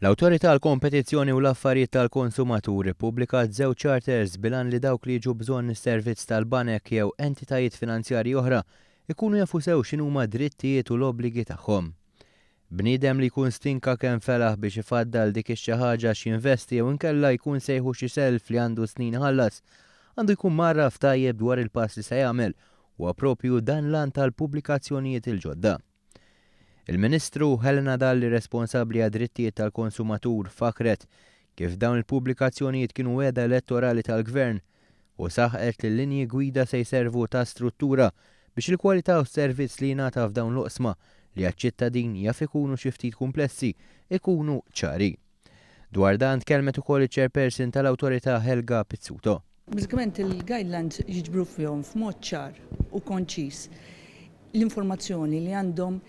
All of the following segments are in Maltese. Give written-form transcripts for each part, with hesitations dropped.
L-Awtorità għall-Kompetizzjoni u l-Affarijiet tal-Konsumatur ippubblikat żewġ charters bil-għan li dawk li jiġu bżonn is-servizz tal-banek jew entitajiet finanzjarji oħra jkunu jafu sew x'inhuma d-drittijiet u l-obbligi tagħhom. Bniedem li jkun stinka kemm felaħ biex ifaddal dik ix-xi ħaġa x'jinvesti jew inkella jkun se jieħu xi self li għandu snin iħallas, għandu jkun mgħarraf tajjeb dwar il-pass li se jagħmel. Huwa proprju dan l-għan tal-pubblikazzjonijiet il-ġodda. Il-Ministru Helena Dalli responsabbli għad-drittijiet tal-konsumatur fakkret kif dawn il-pubblikazzjonijiet kienu wegħda elettorali tal-Gvern u saħqet li l-linji gwida se jservu ta' struttura biex il-kwalità u s-servizz li jingħata f'dawn l-oqsma li għaċ-ċittadin jaf ikunu xi ftit kumplessi ikunu ċari. Dwar dan tkellmet ukoll iċ-Chairperson tal-Awtorità Helga Pizzuto. Bażikament il-guidelines jiġbru fihom f'mod ċar u konċiż l-informazzjoni li għandhom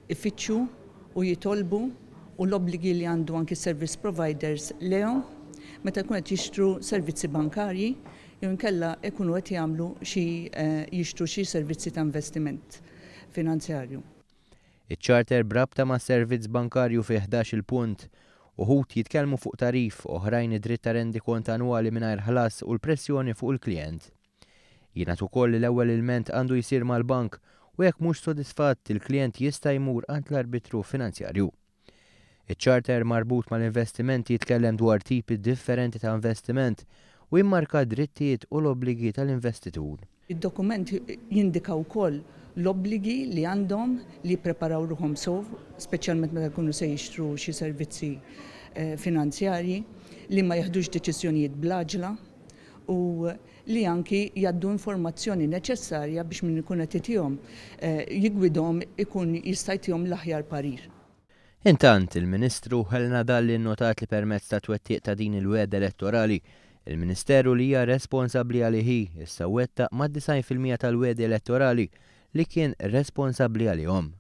ifittxu u jitolbu u l-obbligi li għandu anki service providers lejhom meta jkun qed jixtru servizzi bankarji jew inkella jkunu qed jagħmlu xi jixtru xi servizzi ta' investiment finanzjarju. Iċ-charter b'rabta mas-servizz bankarju fih 11-il punt. Uħud jitkellmu fuq tagħrif, oħrajn id-dritt ta' rendikont annwali mingħajr ħlas u l-pressjoni fuq il-klijent. Jingħad ukoll li l-ewwel ilment għandu jsir mal-bank u jekk mhux sodisfatt il-klijent jista' jmur għand l-arbitru finanzjarju. Iċ-charter marbut mal-investimenti jitkellem dwar tipi differenti ta' investiment u jimmarka d-drittijiet u l-obbligi tal-investitur. Id-dokument jindika wkoll l-obbligi li għandhom li jippreparaw ruħhom sew, speċjalment meta jkunu se jixtru xi servizzi finanzjarji, li ma jeħdux deċiżjonijiet bl-għaġla u li anki jgħaddu informazzjoni neċessarja biex min ikun qed itihom jiggwidhom ikun jista' jtihom l-aħjar parir. Intant, il-Ministru Helena Dalli nnotat li permezz tat-twettiq ta' din il-wegħda elettorali, il-Ministeru li hija responsabbli għalih hi issa wettaq mad-90% tal-wegħdi elettorali li kien responsabbli għalihom.